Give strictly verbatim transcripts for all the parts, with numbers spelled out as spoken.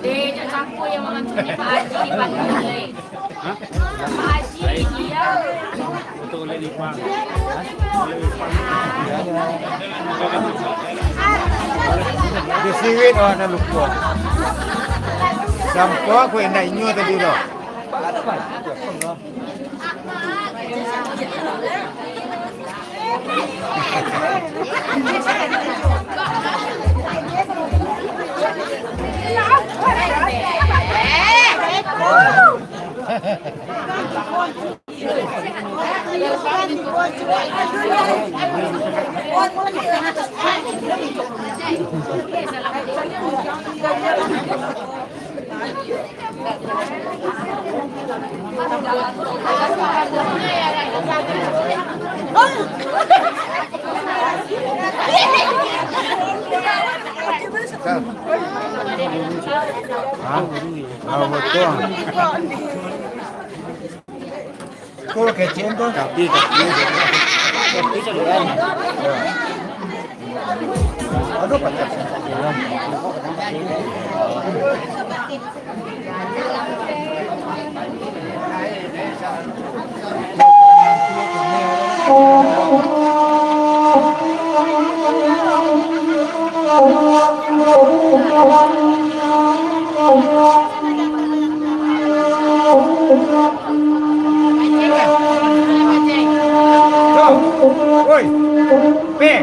Dek, cak campur yang makan tu ni, Pak Haji, Pak Haji. Hah? Pak Haji, iya. Di siwit, oh, ado luko. Sampo aku indak inyo tadi tu. Hah? Ah, betul. Kok kecil tu? Tapi, tapi. Tapi, tapi. Ya. Aduh, pacah. Oi, pe.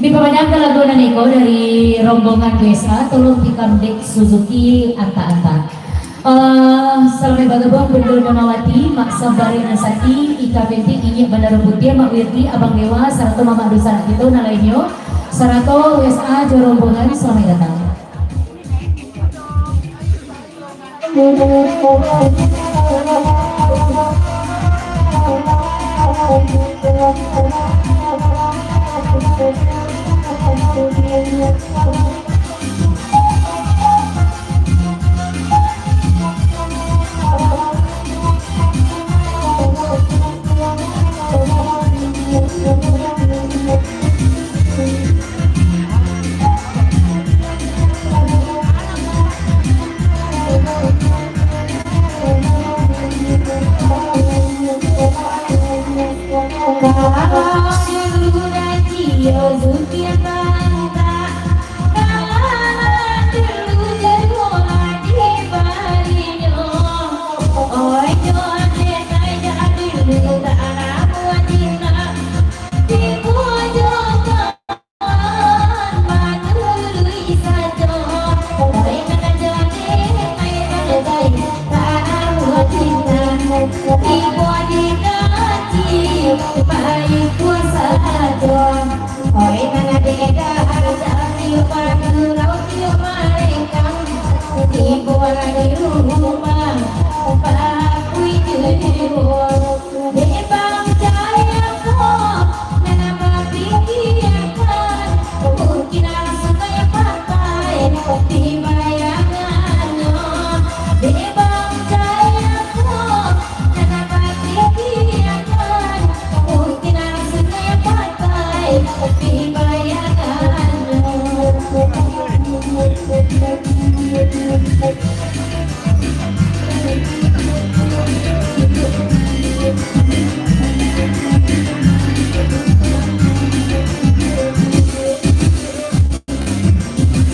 Dipamanjangkan lagu nan iko dari rombongan Desa, tolong tikam dek Suzuki anta-anta. Eh, Salamaik bagabuang Bunda Damawati, Mak Sabarina Sati, Ika Binti, Inyik Bandaro Putiah, Mak Wirdi, Abang Dewa, sarato Mamak Dusanak kito nan lainnyo, sarato W S A jo rombongan, salamaik datang.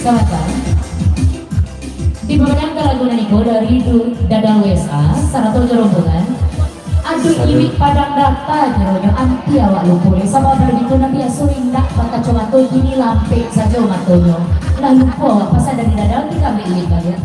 Sabatang. Dibawakan lagu nan iko dari Du-, Dadang W S A, sarato jo rombongan. Aduh, iwik Padang Data, jeronyo anti awak lupo. Sabab bagitu nan biaso indak bakacomato, kini lampek sajo matonyo. Lah lupo awak pasan dari Dadang, tingga ambiak iwik baliak.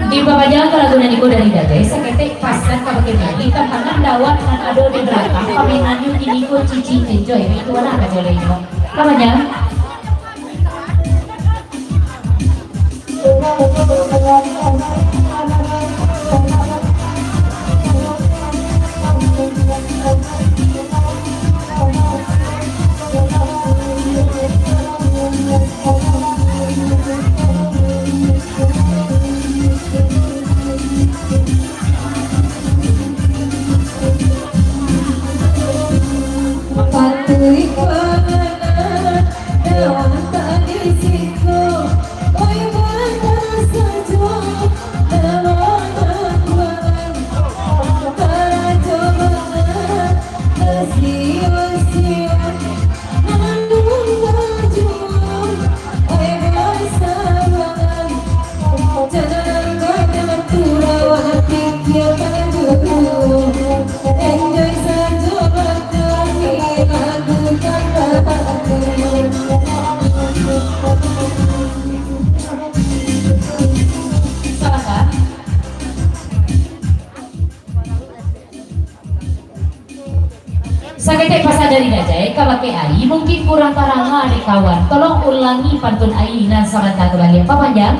Di papanjang ka lagu nan iko dari Dajai, saketek pasan ka bakeh tadi, tantangan dawan nan ado di balakang, pamainannyo kini ko Cici Enjoy, itu anak kacau lainyo. Papanjang. Patuik bana dawan tadi siko, oi, bana sajo dawan bakualan. Karajo bana basiwa-siwa, namun bajuang, oi, basabaran. Saketek pasan dari Dajai, ka bakeh Ari, mungkin kurang taranga dek kawan. Tolong ulangi pantun Ari nan sabanta ka baliak. Papanjang.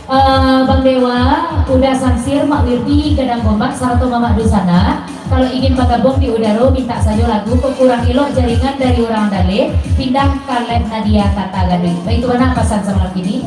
Eh, Bang Dewa, Uda Samsir, Mak Wirdi, Gadang Gombak, sarato Mamak Dusana, kalau ingin bagabuang di Udaro, mintak sajo lagu, kok kurang elok jaringan dari urang Daleh, pindah ka live Nadia Tata Gaduik. Baitu bana pasan samalam kini.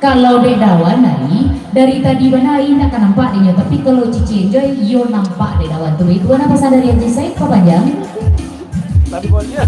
Kalau dek Dawan tadi, dari tadi bana indak ka nampak dek nyo, tapi kalau Cici Enjoy, iyo nampak dek Dawan tu. Itu bana pasan dari Haji Said, papanjang. Tadi buat dia.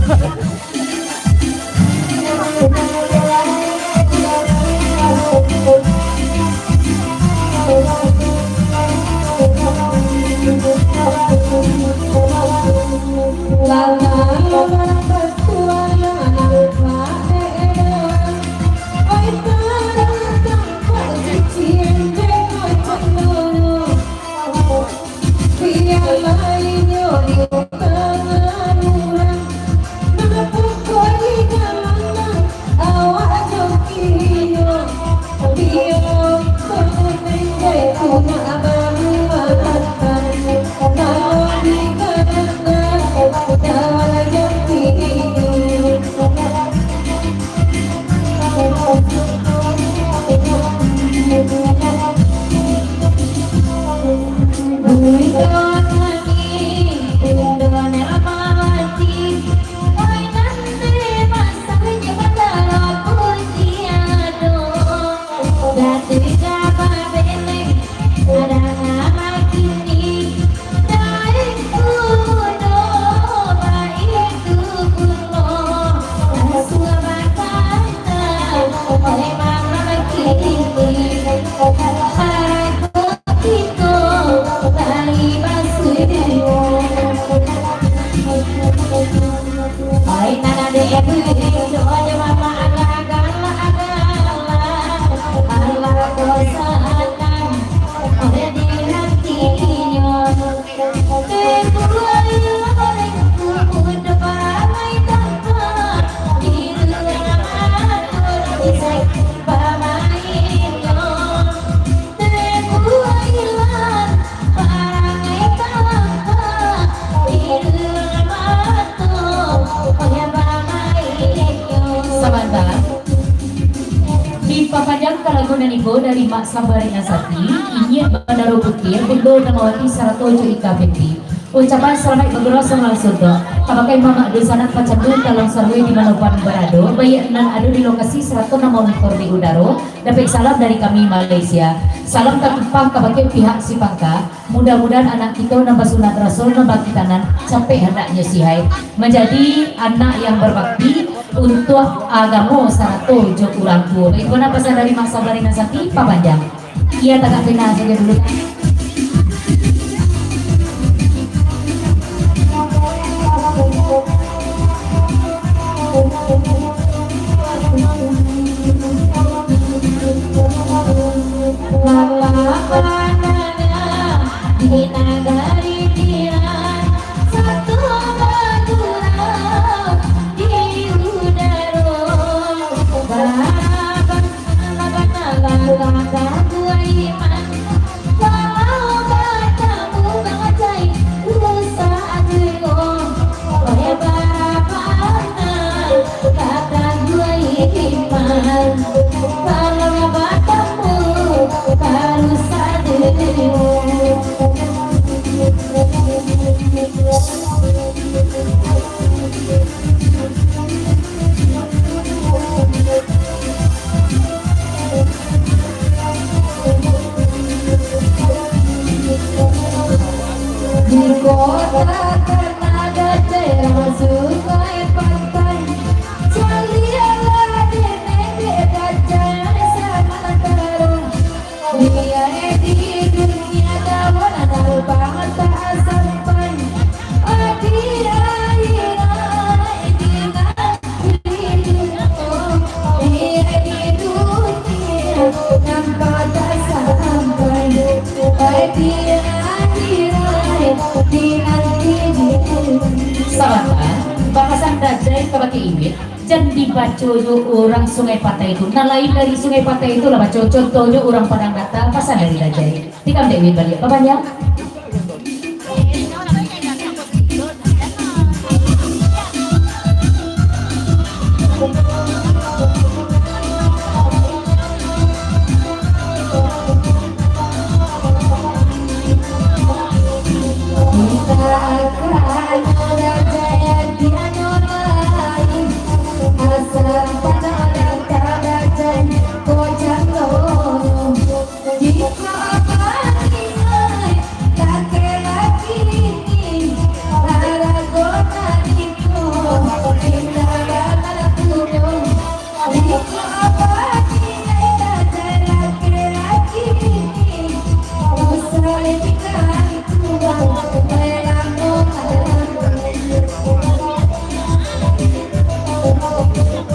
Inana dek beliau doa jo mama, alah galak, alah galak, alah bosanan, oleh di hatinyo. Tembuai loreng kuku depan mai tampak, di rumah atur kisah pamainnyo. Sabanta. Dipapanjang ka lagu nan iko dari Mak Sambari Nasati, Inyiak Bandaro Putiah, Bundo Damawati, sarato jo Ika Fenty. Ucapan salamaik bagurau sambah suntuak kabake mamak dunsanak pacandu talang sarua di mano pun barado, baiak nan ado di lokasi sarato nan mamonitor di udaro, dapek salam dari kami Malaysia. Salam tatumpah kabake pihak si pangka. Mudah-mudahan anak kito nan basunat rasul nan bakitanan capek handaknyo sihai, manjadi anak yang berbakti untuak agamo sarato jo urang tuo. Baitu, nan pasan dari Mak Sambari Nasati, papanjang. Iyo, tagak pena sajo dulu. Malah pandangan di nagari jiran, satu bagurau di udaro. Baba-, baba-, baba-, baba-, baba-, iman. Walau batamu bangkai rusak jiwa, oleh babana kataguai iman. Walau batamu rusak jiwa. Di kota Tanah Datar, sungai pantai, caliaklah di negeri Dajar Samantaro. Biar di dunia dawan bangsa sampai, di akhirat di nanti, biar di dunia nampak tak sampai, di akhirat di nanti. Sabanta, bakasan Dajai kabake Iwit. Jan dibaco jo urang Sungai Patai tu. Nan lain dari Sungai Patai tu lah baco. Contohnyo urang Padang Data, pasan dari Dajai. Tikam dek Win baliak. Papanjang.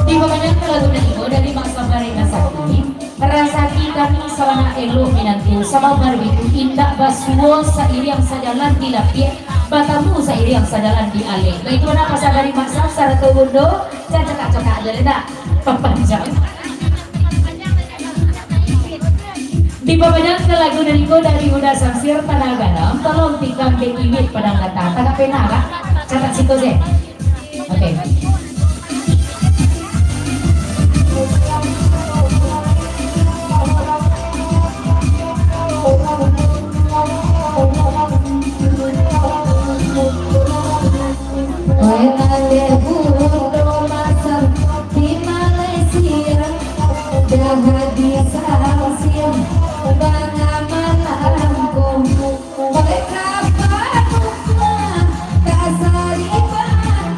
Dipapanjang ka lagu nan iko dari Mak Sabarina Sakti, Rasaki kami sabanyak elok minantu, sabab baitu indak basuo sairiang sajalan di lapiak, batamu sairiang sajalan di alek. Baitu nan pasan dari Mak Sam sarato Bundo. Cakak-cakak aja deh, dak? Papanjang. Dipapanjang ka lagu nan iko dari Uda Samsir Tanah Gadang, tolong tikam dek Iwit Padang Data. Tagak pena, kak? Catat siko se. Oke. Wai naleh bundo masam di Malaysia, dah di Samsir bana malangko. Wai kapa lupa ka saripan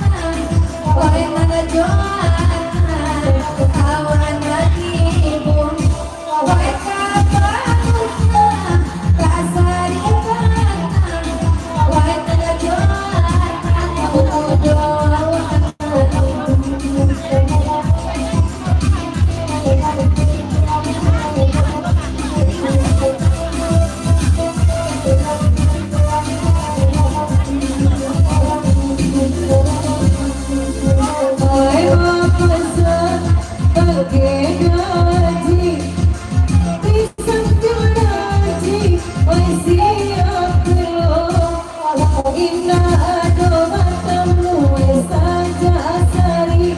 Indak ado batamu sajak asari,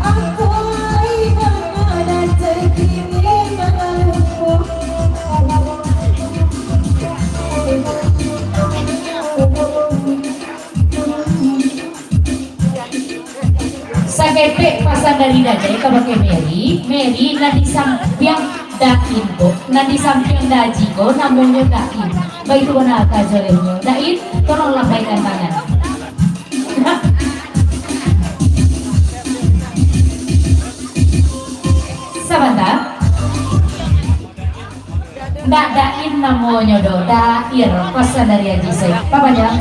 apo lai bangada cai kini malalupo. Saketek pasan dari Dajai kabake Mary, Mary nan di sampiang Dain ko, nan di sampiang Daji ko namonyo Dain. Baitu bana karajo deh nyo. Dain, tolong lambaikan tangan. Sabanta. Ndak Dain namonyo doh, Dair, pasan dari Haji Said. Papanjang.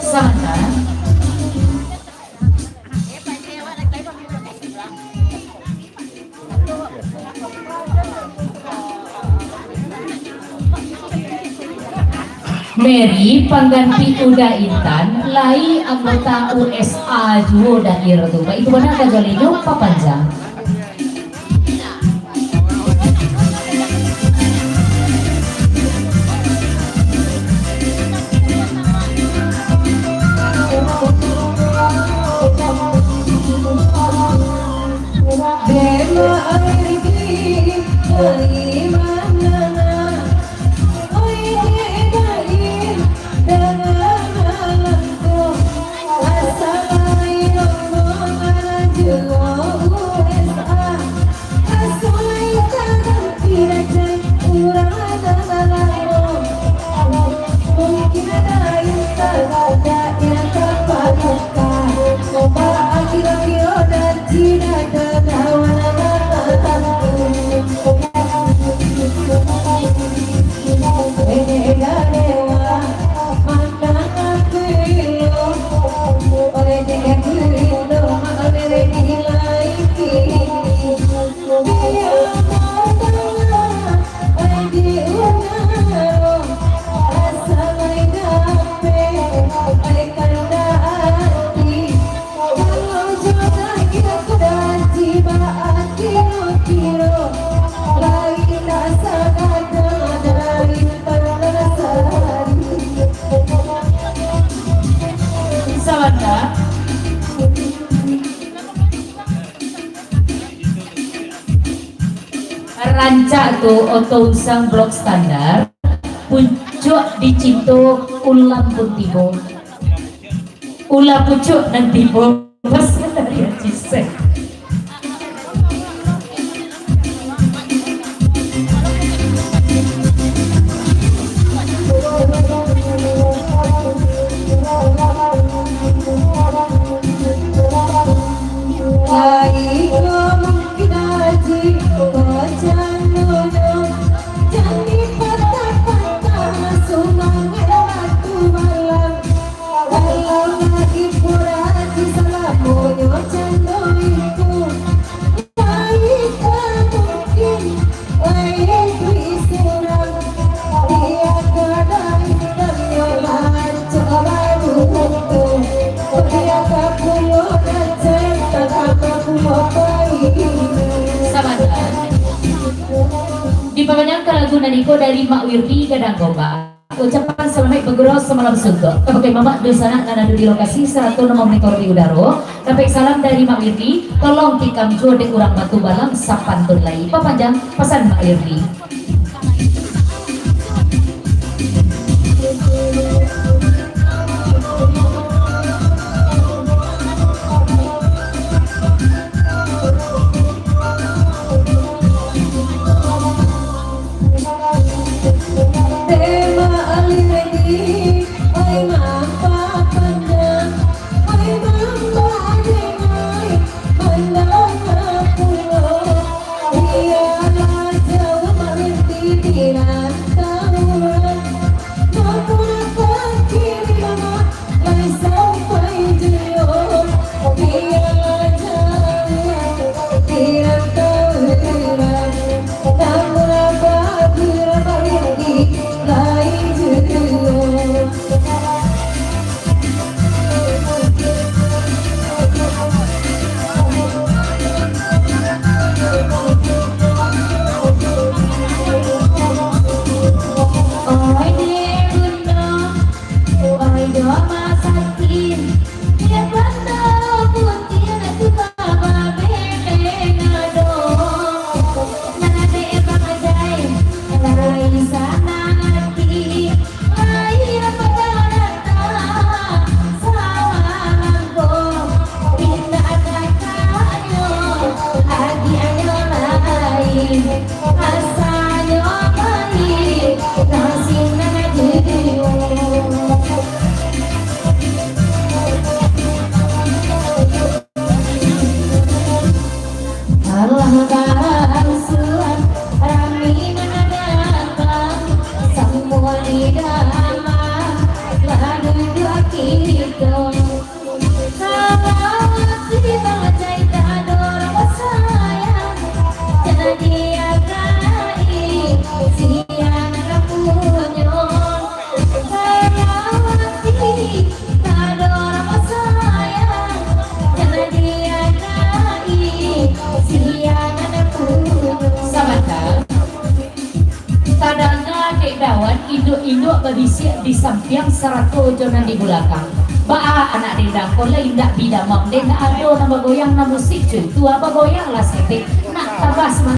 Sana. Mary, pangganti Uda Intan, lai anggota U S A juo Dair tu. Baitu bana karajo deh nyo, papanjang. Sabanta. Rancak tu oto usang blok standar, pucuak dicinto ulam pun tibo. Ulah pucuak nan tibo, pas dari Haji Sek. Sabanta. Dipapanjangkan lagu nan iko dari Mak Wirdi Gadang Gombak. Ucapan salamaik bagurau samalam suntuak. Kabake mamak dunsanak nan ado di lokasi sarato nan mamonitor di udaro, dapek salam dari Mak Wirdi, tolong tikam juo dek urang Batu Balang sapantun lai. Papanjang pasan Mak Wirdi. Sabanta. Tadanga dek Dawan induak-induak babisiak di sampiang sarato jo nan di bulakang. Baa anak dendang ko lai indak bi damam, dek indak ado nan bagoyang nan musik cu, tu a bagoyang lah saketek, nak tambah semangat.